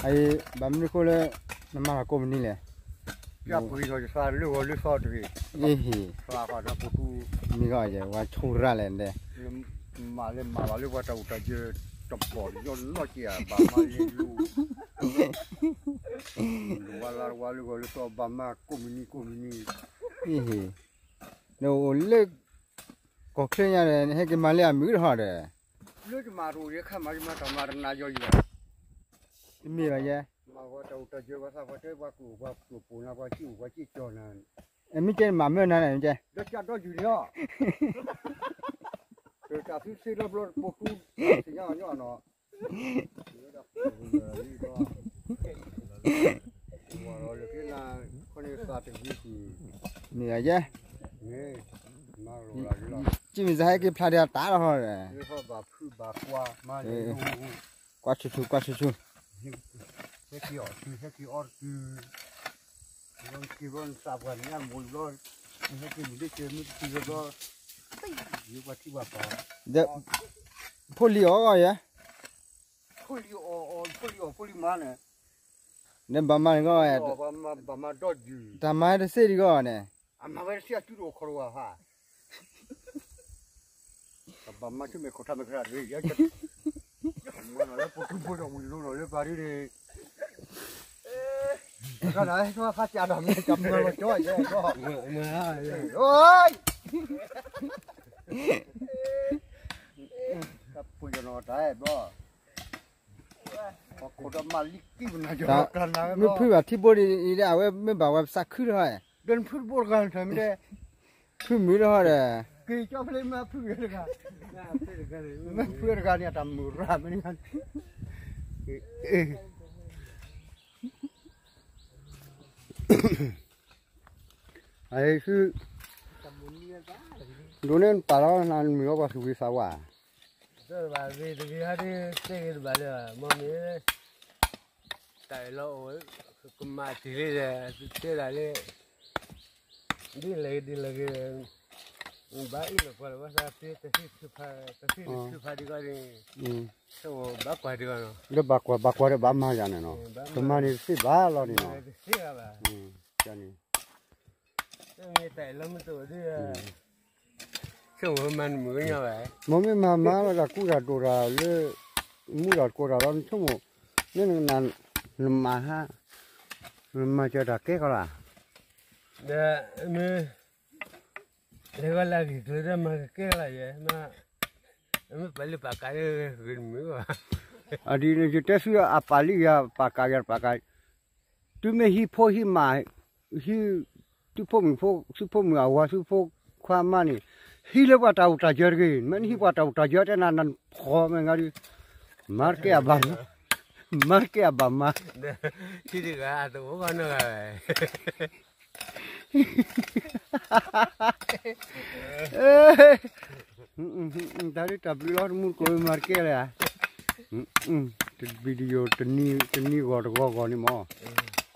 အံၤ ဘၣ်မနုၤအဃိလၢ နမၤလီၤကိးမုၢ်နံၤလဲၣ်. ယပှ့ၤဒီးယသးလၢဂီၤလၢသီတဂ့ၤ. အ့ဟ့ၣ်, မ့ၢ်ဂ့ၤယဲ ဝဲဆူရၣ်လဲၣ်ဒဲး. မၤလၢမၤဘၣ်လၢပှၤတၢ်အိၣ်တၢ်ယၢၤတဘျီ ယနီၢ်က့ၤဧါ ဘၣ်မၤလၢလူၤ ဝါလၢဝါလၢဂီၤလၢသီ ဘၣ်မၤကိးမုၢ်နံၤကိးမုၢ်နံၤ. အ့ဟ့ၣ်, နအိၣ်လၢ ကီၢ်ချၢညါဒီး နဟဲက့ၤမၤလၢအမုာ်တဟီၣ်ဒီး လၢယမၤတအိၣ်ယဲခါမး ယမၤတၢ်မၤတနၤယီၤယံၤဘၣ်. တမ့ၢ်ဘၣ်ယဲ, မၤဝဲတၢ်အိၣ်တၢ်ယၢၤ ပှၤသးပှၢ်တဲ ပှၤကအိၣ်ပှၤကၠိၣ်ပိၢ်နၤ ပှၤကၠိၣ်ပိၢ်ပှၤကၠိၣ်ကၠီၣ်နၤ, မ့ၢ်ကဲမၤမၢနၤန့ၣ် မ့ၢ်ကဲ ဒီးကဒီယူၤန့ၣ်လီၤ. တၢ်သုစ့လီၤဘျီတပိာ်သူ သ့ၣ်ညါအီၤညီနီၤ. မ့ၢ်ယဲ, ကမ့ၢ်စဟဲက့ၤဖျါဒံးအတၢ်လီၤဟီဒီး, ကွၢ်ဆူၣ်ဆူၣ် ကွၢ်ဆူၣ်ဆူၣ်, ဟဲက့ၤအီၣ်တတုၤ ဟဲက့ၤအီၣ်တတုၤ, က့ၤဘျီနသးပှၢ်န့ၣ် အမိၢ်ဘျီ, ဟဲက့ၤမုၢ်ဒ့ၣ်ကဲမုၢ်တတုၤဘျီ, ယပှၤထံပှၤကီၢ်, ဖိလံၤအီၣ်အီၣ်ယဲ, ဖိလံၤအီၣ်အီၣ် ဖိလံၤအီၣ်ဖိလံၤမၤန့ၣ်, နဘၣ်မၤန့ၣ်ဂီၢ်, ဘၣ်မၤဒီဒုး, တၢ်မၤတသ့ဒံးဂီၢ်န့ၣ်, အမၤဝဲတသ့အစုတအိၣ်ခီတဝၢ်ဖး ပဘၣ်မၤဆူမဲာ်ခိၣ်ထါမဲာ်ခရၣ်တဂ့ၤ, မၤလီၤလၢပတူၢ်ဖိဒီးဝံၤလိနီၤလၢပၢ်ဒ်န့ၣ်, ကၢ်နၤဟဲထီၣ်ဖးကၢ်ဒီးမ့ၢ်တၢ်မၤလီၤကၠီယဲၢ်ဘျီ, အိၣ်, တၢ်ပှ့ၤကနီၤတၢ်အဲၣ်ဘျီ, ပခိၣ်ဒီးမၤလံကံပနၤကၠီ, မ့ၢ်ဖုဘၣ်ထံဘိဒ်အံၤဒီး အဝဲမ့ၢ်ဘၣ်ဝဲပသးခုတဟီၣ်, ဒီးနဖုတဘိတဂၤနထၢၣ်မ့ၢ်တဲ ဖုမုာ်တဟီၣ်ဒီး, က့ၤကၠီဖဲလၢမၤဖုဂ့ၤတဂၤ, မၤဖုတဂၤန့ၣ် အတၢ်မုၢ်ရၢ်မ့ၢ်န့ၣ်, အံၤ, ဒိးန့ၢ်ပာ်လီၤနမုၢ်အီၣ်ပှၤသူၣ်ဝံၤသးဝါ, တဘၣ်ဂ့ၤတဂ့ၤဟဲဒ်သ့ၣ်ဂ့ၤတဘၣ်လၢ, မ့ၢ်မ့ၢ် တၢ်အၢၣ်လီၤအိၣ်, ကမၤတံၢ်လံဒီး, တဲဒၣ်လၢ, ဒ်လဲၣ်ဂ့ၤဒ်လဲၣ်ဂ့ၤ, ဘၣ်အ့ၣ်လိာ်ကွၢ်လၢၤဘၣ်သး, တဟ့ၣ်ထုးဖး, တဟ့ၣ်ထုးဖးဒံးဂီၢ်န့ၣ်, ဘၣ်ကွၢ်ဒံးဂီၢ်နီၤ, လၢဘၣ်ကွၢ်ဘၣ်ကွၢ်ဒီးဘၣ်မၤယၤန့ၣ်နီၤ, တမၤန့ၣ်တသ့ဘၣ်လီၤန့ၣ်နီၤ, တသ့ဘၣ်, န့ၣ် မ့ၢ်တၢ်အၢၣ်လီၤမ့ၢ်တအိၣ်ဒ်, ဆိကမိၣ်မၤနမုၢ်ကညီဘၣ်, မ့မ့ၢ်မၤမၤလီၤတၢ်ကူတၢ်ဒိၣ်တၢ်လၢ, မူတၢ်ကိၢ်တၢ်ဒီးနဆိကမိၣ်, မ့ၢ်နကနၣ်, နမၤဟါ, နမၤစၢၤတၢ်ကဲကီးလီၤ, ဒီး, မ့ၢ်, လဲၤဂီၤလၢဂ့ၢ်ကျၢၤဒီးမၤကကဲကီးလီၤယဲၢ်, မ့ၢ်ပာ်လံပာ်ကးလၢဂ့ၢ်တမုာ်ဘၣ်, အဒ်န့ၣ်ယတဲဆူအပာ်လံယၤပာ်ကးယၤပာ်ကး တုၤမ့ၢ်ဟံၣ်ဖိဟံၣ်မး, ဟံၣ်, သုဖိမုၣ်ဖိ, သုဖိမုၣ်အဝၤ သုဖိခွါမါန့ၣ်, ဟံးလၢပှၤတၢ်အိၣ်တၢ်ယၢၤတဂ့ၤ, မ့ၢ်နဟံးပှၤတၢ်အိၣ်တၢ်ယၢၤတဲနၤနဖီမ့ၢ်ဂၤဒုး, မၤတကဲအဘၣ်မၤ, မၤတကဲအဘၣ်မၤ, ဟံၣ်တဂၤအတအိၣ်ဘၣ်နီတဂၤ တၢ်ဒ်တၢ်ဘျုးလီၤ တမူတကိးမၤတကဲလၢၤဧါ, တ video တနံၤဂီၤတဂီၤဂီၤန့ၣ်မး,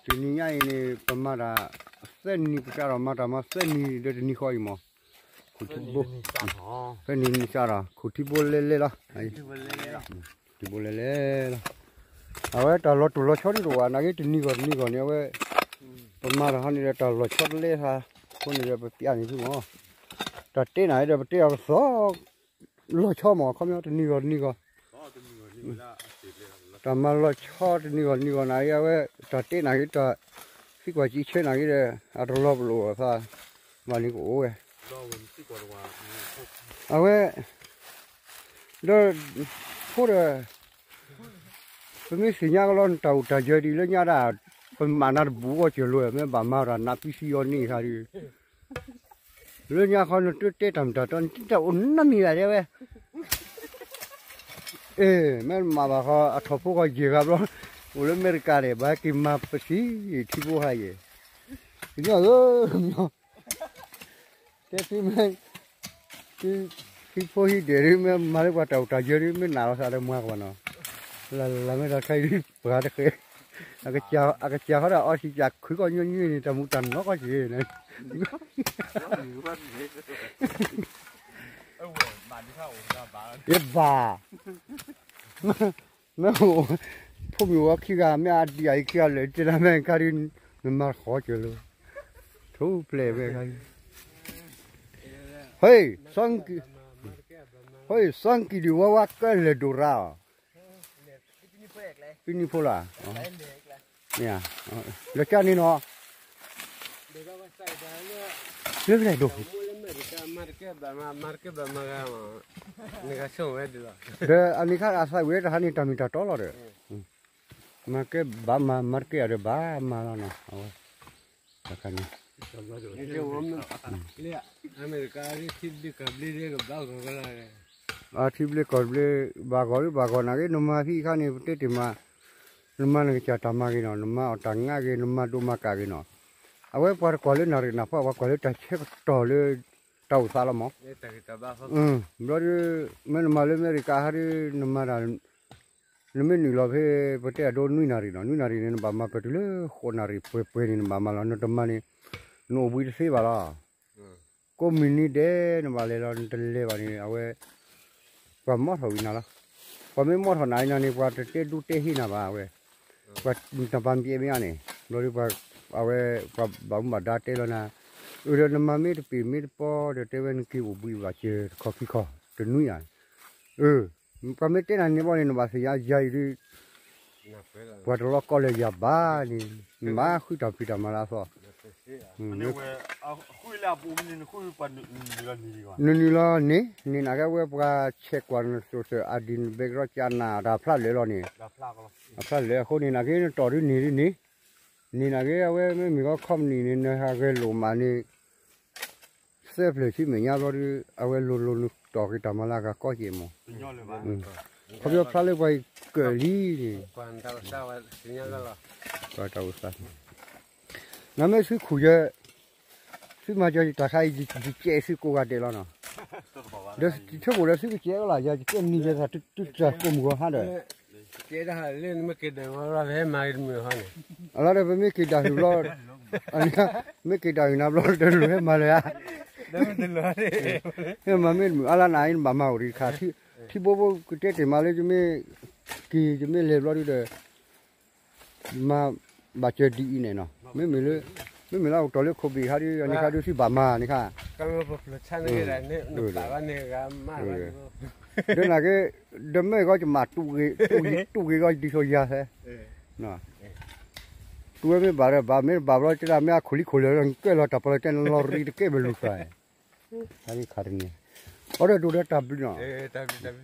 တနံၤညါအံၤန့ၣ် ပမၤတၢ် သၢနံၤပစးဒီးမၤတၢ်မၤသၢနံၤဒီးတနံၤဃီအံၤမး, ခိၣ်ထံဘိ, သၢနံၤနံၤစးဒီး ခိၣ်ထံဘိလဲၤလဲၤလီၤ ထံဘိလဲၤလဲၤလီၤ, အဝဲတၢ်လီၤတိၢ်လီၤဆီဒ်တအိၣ်ဘၣ် နာ်က့တနံၤဂီၤတနံၤဂီၤန့ၣ် အဝဲ, ပမၤတၢ်ဟီန့ၣ်ဒီးတၢ်လီၤဆီတလဲသး, အဃိန့ၣ်ဒီးပပျးန့ၣ်သုမး, တၢ်တဲနၤဒီးပတဲအီၤကသီ, လီၤဆီမး ခီပညီတနံၤဂီၤတနံၤဂီၤ, တၢ်မၤလီၤဆီတနံၤဂီၤတနံၤဂီၤနာ်က့ အဝဲ, တၢ်တဲနၤက့ တၢ်, သံကွၢ်စံးဆၢနၤက့ဒီး, အတလီၤပလိာ်အသး, ဘၣ်န့ၣ်ကအိၣ်ဝဲ, အဝဲ, ဒီး, ဖိဒီး, ပမ့ၢ်သ့ၣ်ညါကလီနတၢ်အိၣ်တၢ်ယၢၤဒ်လၢညါဒၣ်, ပမၤနၤတဘူးဂီၢ်စၢၤလိာ် မ့ၢ်ဘၣ်မၤတၢ်နးပံစံယီၤန့ၢ်ခါဒ် လၢညါခီနတတဲတၢ်မတၤတီ နတၢ်အိၣ်နမံၤဘၣ်တဲဝဲ, အ့ၣ် မ့ၢ်မၤဘၣ်ဃီ အထီၣ်ဖိဃီယဲၢ်ဂၤဘျီ, အိၣ်လၢအမဲရကၤန့ၣ် ပှၤဟဲက့ၤမၤပစံးထံဖိဟါယဲၢ်, ကညီဧၢ, တဲသုမ့ၢ်, သု, ဟံၣ်ဖိဟံၣ်ဒဲးဒ် မ့ၢ်မၤလၢပှၤတၢ်အိၣ်တၢ်ယၢၤဒ် မ့ၢ်နာ်လီၤသးဒီးမၤကဘၣ်နီၤ, လၢ်လၢ်မ့ၢ်တၢ်ခါအံၤဒ်ပှၤတဃဲး, အကစၢ်ဃီဒီးအီစံးစၢ်ခုကီၢ်ညီနုၢ်န့ၣ် တၢ်မူတၢ်နီၢ်ကီၢ်က့ၤန့ၣ် ယဘၣ်, မ့ၢ်, ဖိမုၣ်ဝဲခံဂၤ မ့ၢ်အဒံးအံၤခံဂၤလၢာ် တဲဒၣ်မ့ၢ်ခါဒ် နမၤဃီကၢၤလၢ ထူပျဲၢ်ဝဲခါဒ်, ဟဲ, ဟဲ, စီၤကံဒုးဝဲဝဲကဲလဲၣ်ဒိၣ်ရါအီၤ, အံနံဖိလၢ်, လၢကၢ်န့ၣ်နီၤ, လၢကလဲၣ်ဒိၣ်, ဒီးအန့ၣ်ခါအသးဝံၣ်တဟါန့ၣ် တၢ်မ့ၢ်တၢ်တီလီၤဒီး, မၤကဲဘၣ်မၤ မၤတကဲအီၤဒီးဘၣ်မၤလီၤနီၤ, အဝဲတခါန့ၣ် အထံဘျ့ကီၢ်ဘျ့ ဘၣ်ဂီၤလၢဘၣ်ဂီၤနာ်က့ နမၤဖံးအခါန့ၣ် ပတဲတ့ၢ်မး, နမၤနကစၢ်တၢ်မၤဂ့ၤနီၤ, နမၤအီၣ်တၢ်ငါဂ့ၤ, နမၤဒိးမၤကးဂ့ၤနီၤ, အဝဲပှၤတကွၢ်လၢနၣ်ရံၣ်နၢ်ဖီ ပှၤကွၢ်လၢတၢ်ဆၢကတီၢ်လၢ တၢ်အိၣ်သးလီၤမး, ဘျီဒ် မ့ၢ်နမၤလၢအမဲရကၤဟးဒ် နမၤတၢ် နမ့ၢ်နုာ်လီၤဖဲ ပတဲအဒိနွံနၣ်ရံၣ်နီၤ, နွံနၣ်ရံၣ်န့ၣ် နဘၣ်မၤပတုၤလၢဃိးနၣ်ရံၣ်ပှဲၤပှဲၤန့ၣ် နဘၣ်မၤလီၤ, နတမၤန့ၣ် နအိၣ်ဘှံးတသ့ဘၣ်လီၤ. ကိးမုၢ်နံၤဒဲး နဘၣ်လဲၤလီၤ, နတလဲၤဘၣ်န့ၣ် အဝဲ ပှၤမီၣ်ထီၣ်ဝံၤနၤလီၤ. ပှၤမ့ၢ်မီၣ်ထီၣ်နၤအံၤနၤန့ၣ် ပှၤတတဲဒူတဲဟ့ၣ်နၤဘၣ်ဝဲ, ပှၤတပာ်ပျဲမ့ၢ်အါန့ၣ် ဘျီဒ် အဝဲ ပှၤဘၣ်မူဘၣ်ဒါတဲလီၤနၤ, အၢ ဒီးနမၤမ့ၢ်တပ့ၤမ့ၢ်တပီၤဒီး တဲဝဲနက့ၤအိၣ်ဘှံးဘၣ်စၢၤတခီခံခီ တနွံဧါ, အၢ ပှၤမ့ၢ်တဲနၤန့ၣ်ဘီန့ၣ် နဘၣ်သ့ၣ်ညါယၤအံၤဒ် ပှၤတလီၤကီလၢယၤဘၣ်န့ၣ် နဘၣ်ဃုတၢ်ဖံးတၢ်မၤလၢအသီ, နနုာ်လီၤန့ၣ် န့ၣ်နာ်က့ အဝဲပှၤဆဲးကွၢ်နစိၤစၢၤ အဒံးနဘဲကရီကနၣ် တၢ်ဖျါလၢာ်လီၤန့ၣ်, အဖျါလၢာ်အဃိန့ၣ် နာ်က့နတီၢ်ဒ်န့ၣ်ဒ်န့ၣ်, န့ၣ်နာ်က့ အဝဲမ့မ့ၢ်ကီ company န့ၣ် နဟးဂဲၤလိာ်မးန့ၣ် သၢဖျၢၣ်ဆံမဲာ်ညါဘျီဒ် အဝဲလိၤလိၤနတီၢ်က့ၤတၢ်မၤလၢအဂၤကီက့ၤမး, ခီဖျိဖျါလၢပှၤကၢၣ်လံန့ၣ်, ပှၤတၢ်အိၣ်သး, နမ့ၢ်သုခိၣ်ယဲ သုမၤကၢၤတၢ်ခါအံၤ ယကဲသုကိးဂၤဒဲးလီၤနီၤ, ဒီးယဆိကမိၣ်ဒီးသုကကဲဝဲလီၤ, ယကဲနံၤယဲသးတုၤတၢ်ကိးမုၢ်ဂီၤဟါဒီး ကဲဒၣ်လၢနမ့ၢ်က့ၤဒၣ်ဝဲလီၤ ပဟဲမၤဂ့ၤတမုာ်ဟီန့ၣ်, အလီၤဒီးပမ့ၢ်က့ၤတၢ်ဟုၣ်ဘျီ, မ့ၢ်က့ၤတၢ်ဟုၣ်နၤဘျီ တလူၤဟဲမၤလၢာ်ဧါ, ဟဲမၤမ့ၢ်တမုာ်အါလၢနၤအံၤနဘၣ်မၤအိၣ်ဒံးတခါ, ထံဖိဖိကတဲတ့ၢ်မးလၢယမ့ၢ်က့ၤ ယမ့ၢ်လဲၤဘျီဒုဒီး မၤဘၣ်စၢၤဒ်အံၤန့ၣ်နီၤ, မ့မ့ၢ်လၢ မ့မ့ၢ်လၢအိၣ်တီၢ်လၢခိၣ်ဘ့ၣ်ဟးဒ် အန့ၣ်ခါဒ်သုဘၣ်မၤန့ၣ်ခါ, ဒီးနာ်က့ ဒီးမ့ၢ်ဂီၢ်ယမၤ တူၢ်ဂ့ၤဂီၢ်ဒ်သိးယၤဖဲ တူၢ်ဝဲမ့ၢ်ဘၣ်ဒီးဘၣ် မ့ၢ်တဘၣ်ဘျီတဲဒၣ်မ့ၢ်အခိၣ်လံခိၣ်လၢာ် ကဲလီၤတၢ်ပီၢ်လၢတဲနလီၤရံတကဲဘၣ်လူၤသး, ခါတနံၤ အီၤဒီးဒိၣ်ဒီးတၢ်ဘျုးနီၤ, တၢ်ဘျုး